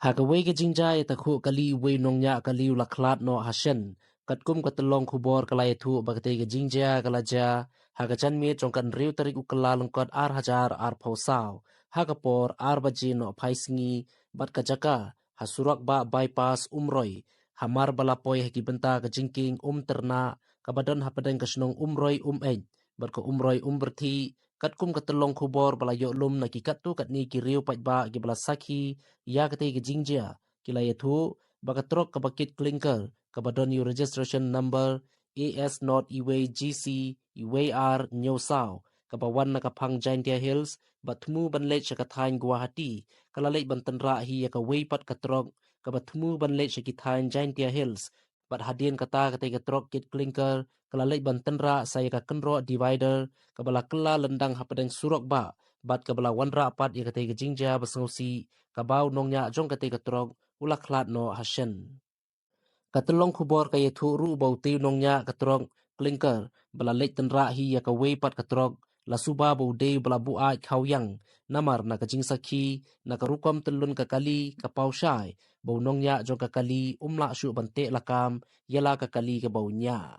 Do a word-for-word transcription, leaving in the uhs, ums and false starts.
Ha kawei ka jingjia ïatakhuh kali, uwei u nongñiah kali u la khlad noh ha shen. Katkum ka tyllong khubor ka la ïathuh ba katei ka jingjia ka la jia ha ka janmiet jong ka hynriew tarik u Kyllalyngkot ar hajar arphew saw, ha ka por ar baje noh phai sngi, bad ka jaka ha surok bah bypass Umroi, hamar ba la poi ha ki bynta ka jingkieng Umtyrnah, kaba don hapdeng ka shnong Umroi Umeit bad ka Umroi Umbyrthih, katkum ka tyllong khubor ba la ïoh lum na ki katto katne ki riew paidbah kiba la sakhi ïa katei ka jingjia, ki la ïathuh ba ka trok kaba kit klinker, kaba don ïa u registration number A S not uwei G C uwei ar hynñiew saw, kaba wan na ka phang Jaintia Hills bad thmu ban leit sha ka thaiñ Guwahati, ka la leit ban tynrah hi ïa kawei pat ka trok kaba thmu ban leit sha ki thaiñ Jaintia Hills. Bad hadien kata, katei ka trok kit klinker ka la leit ban tynrah sa ïa ka kynroh divider kaba la kylla lyndang hapdeng surok bah, bad kaba la wanrah pat ïa katei ka jingjia ba sngewsih, kaba u nongñiah jong katei ka trok u la khlad noh ha shen. Ka tyllong khubor ka ïathuh ruh ba utei u nongñiah ka trok klinker ba la leit tynrah hi ïa kawei pat ka trok, la suba ba u dei ba la buaid khaw ïang, namar na ka jingsakhi na ka rukom tyllun ka kali ka paw shai ba u nongñiah jong ka kali um lah shuh ban teh lakam ïa la ka kali kaba u ñiah.